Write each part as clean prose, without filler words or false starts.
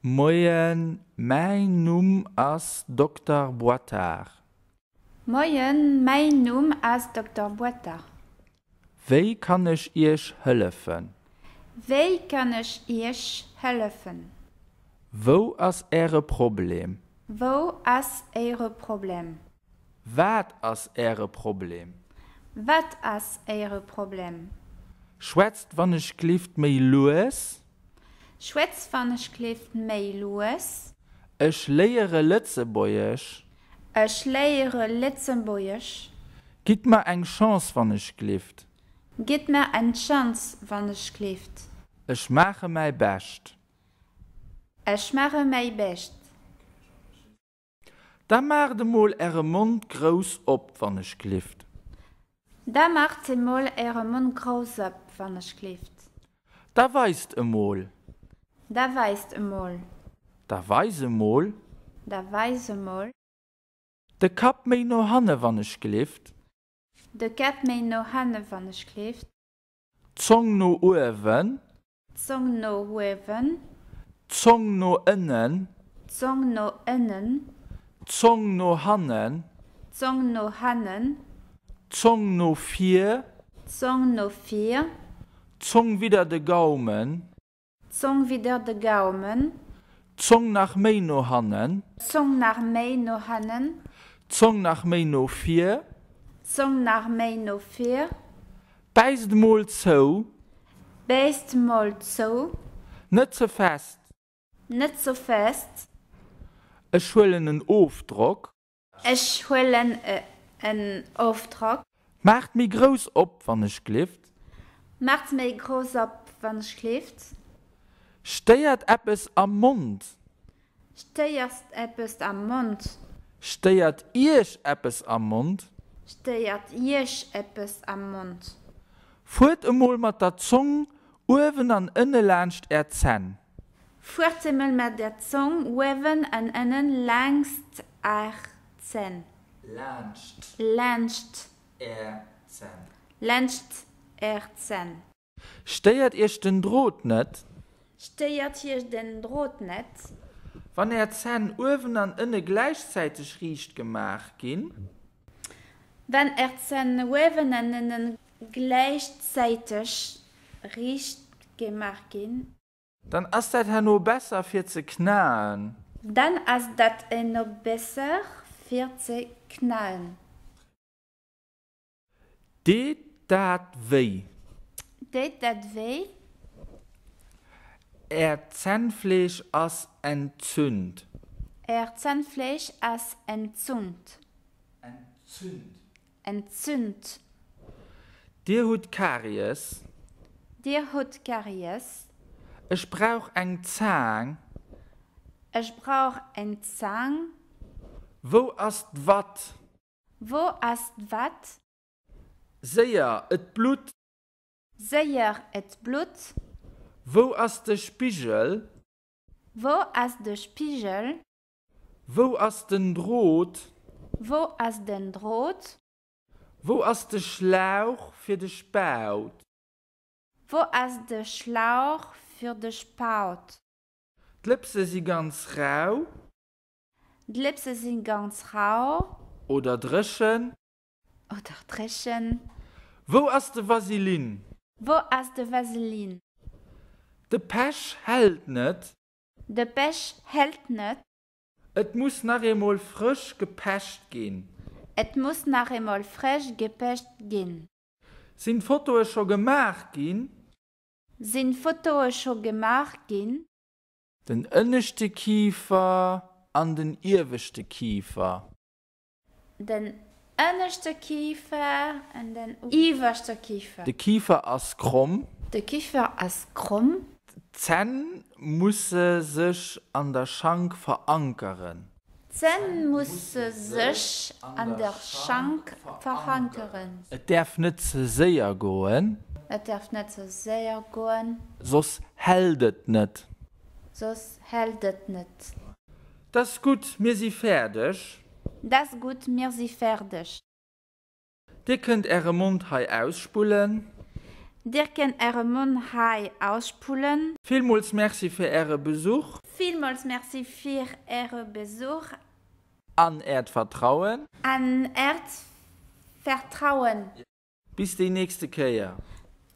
Moien, mäin Numm ass Dokter Boitard. Moien, mäin Numm ass Dokter Boitard. Wéi kann ech Iech hëllefen? Wéi kann ech Iech hëllefen? Wou ass Äre Problem? Wou ass Äre Problem? Wat ass Äre Problem? Wat ass Äre Problem? Schwätzt wannechglift méi lues. Schwätzt wannechglift méi lues. Ech léiere Lëtzebuergesch. Ech léiere Lëtzebuergesch. Gitt mer eng Chance wannechglift. Gitt mer eng Chance wannechglift. Ech maache mäi Bescht. Ech maache mäi Bescht. Da maacht emol Äre Mond grouss op, wann ech glift. Da maacht emol Äre Mond grouss op, wann ech glift. Da weist emol. Da weist emol. Da weis emol. Da weis emol. De Kapp méi no hanne, wann ech glift. De Kapp méi no hanne, wann ech glift. D'Zong no uewen. D'Zong no uewen. D'Zong no ënnen. D'Zong no ënnen. D'Zong no hannen. D'Zong no hannen. D'Zong no vir. D'Zong no vir. D'Zong widder de Gaumen. D'Zong widder de Gaumen. D'Zong nach méi no hannen. D'Zong nach méi no hannen. D'Zong nach méi no vir. D'Zong nach méi no vir. Bäisst emol zou. Bäisst mol zou. Net ze fest. Net ze fest. Ech huelen en Ofdrock. Ech huelen en Ofdrock. Maacht méi grouss op, wann ech glift. Maacht méi grouss op, wann ech glift. Stéiert eppes am Mond? Stéiert eppes am Mond? Stéiert Iech eppes am Mond? Stéiert Iech eppes am Mond? Fuert emol mat der Zong uewen an ënne laanscht Är Zänn. Fuert emol mat der Zong uewen an ënnen laanscht Är Zänn. Laanscht. Laanscht. Är Zänn. Laanscht Är Zänn. Stéiert Iech den Drot net? Stéiert Iech den Drot net? Wann Är Zänn uewen an ënne gläichzäiteg riicht gemaach ginn. Wann Är Zänn uewen an ënne gläichzäiteg riicht gemaach ginn. Dann ass dat herno besser fir ze knaen. Dann ass dat herno besser fir ze knaen. Deet dat wéi? Deet dat wéi? Äert Zännfleesch ass entzünt. Äert Zännfleesch ass entzünt. Entzünt. Entzünt. Dir hutt Karies. Dir hutt Karies. Ech brauch eng Zaang. Ech brauch eng Zaang. Wou ass d'Watt? Wou ass d'Watt? Séier, et blutt! Séier, et blutt! Wou ass de Spigel? Wou ass de Spigel? Wou ass den Drot? Wou ass den Drot? Wou ass de Schlauch fir de Spaut? Wou ass de Schlauch fir de Spaut? D'Lëpse si ganz rau. D'Lëpse si ganz rau. Oder dréchen. Oder dréchen. Wou ass de Vaseline? Wou ass de Vaseline? De Pech hält net. De Pech hält net. Et muss nach eemol frësch gepecht ginn. Et muss nach eemol frësch gepecht ginn. Sinn d'Fotoe scho gemaach ginn? Sinn d'Fotoe scho gemaach ginn? Den ënneschte Kifer an den ieweschte Kifer. Den ënneschte Kifer an den ieweschte Kifer. De Kifer ass kromm. De Kifer ass kromm. D'Zänn musse sech an der Schank verankeren. D'Zänn musse sech an der Schank verankeren. Et däerf net ze séier goen. Et däerf net ze séier goen. Soss hält et net. Soss hält et net. 't ass gutt, mir si fäerdeg. 't ass gutt, mir si fäerdeg. Dir kënnt Äre Mond hei ausspullen. Dir kënnt Äre Mond hei ausspullen. Villmools Merci fir Äre Besuch. Villmools Merci fir Äre Besuch. An Äert Vertrauen. An Äert Vertrauen. Bis déi nächste Kéier.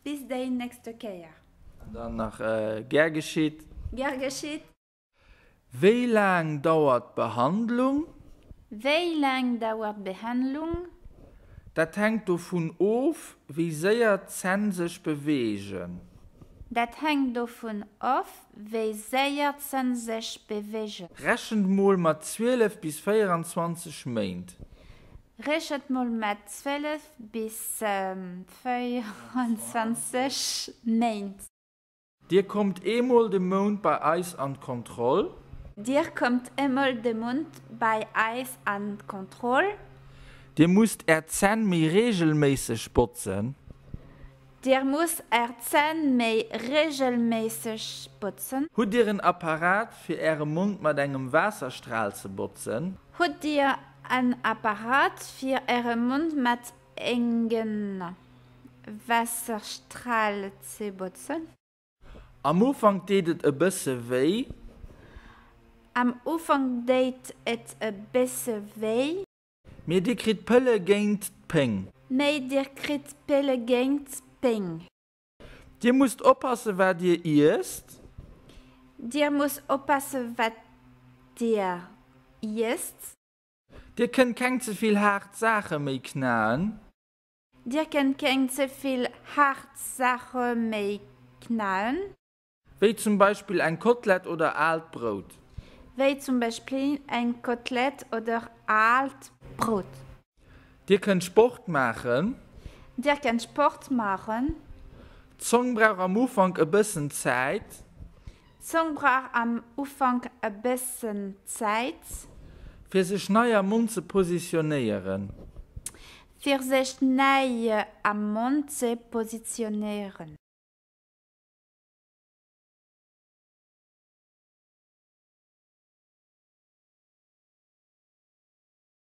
Bis déi nächste Kéier. An dann nach gär geschitt. Gär geschitt. Wéi laang dauert d'Behandlung? Wéi laang dauert d'Behandlung? Dat hänkt dovun of, wéi séier d'Zänn sech beweegen. Dat hänkt dovun of, wéi séier d'Zänn sech beweegen. Rechent mol mat 12 bis 24 Méint. Rechent mol mat 12 bis 24 Méint. Dir kommt eemol de Mount bei eis an d'Kontroll. Dir kommt eemol de Mount bei eis an d'Kontroll. Dir musst Är Zänn méi reegelméisseg botzen. Dir musst Är Zänn méi reegelméisseg botzen. Hutt Dir en Apparat fir Äre Mond mat engem Waasserstral ze botzen? Hutt Dir en Apparat fir Äre Mond mat engem Waasserstral ze botzen? Am Ufank deet et e bësse wéi. Am Ufank deet et e bësse wéi. Mee Dir kritt Pëlle géint d'Péng. Mee Dir kritt Pëlle géint d'Péng. Dir musst oppasse wat Dir iesst. Dir musst oppasse wat Dir iesst. Dir kënnt keng ze vill haart Saache méi knaen. Dir kënnt keng ze vill haart Saache méi knaen. Wéi zum Beispill eng Kotlett oder aalt Brout. Wéi zum Beispill eng Kotlett oder aalt Brout. Dir kënnt Sport maachen. Dir kënnt Sport maachen. D'Zong brauch am Ufank e bëssen Zäit. D'Zong brauch am Ufank e bëssen Zäit. Fir sech nei am Mond ze positionéieren. Fir sech nei am Mond ze positionéieren.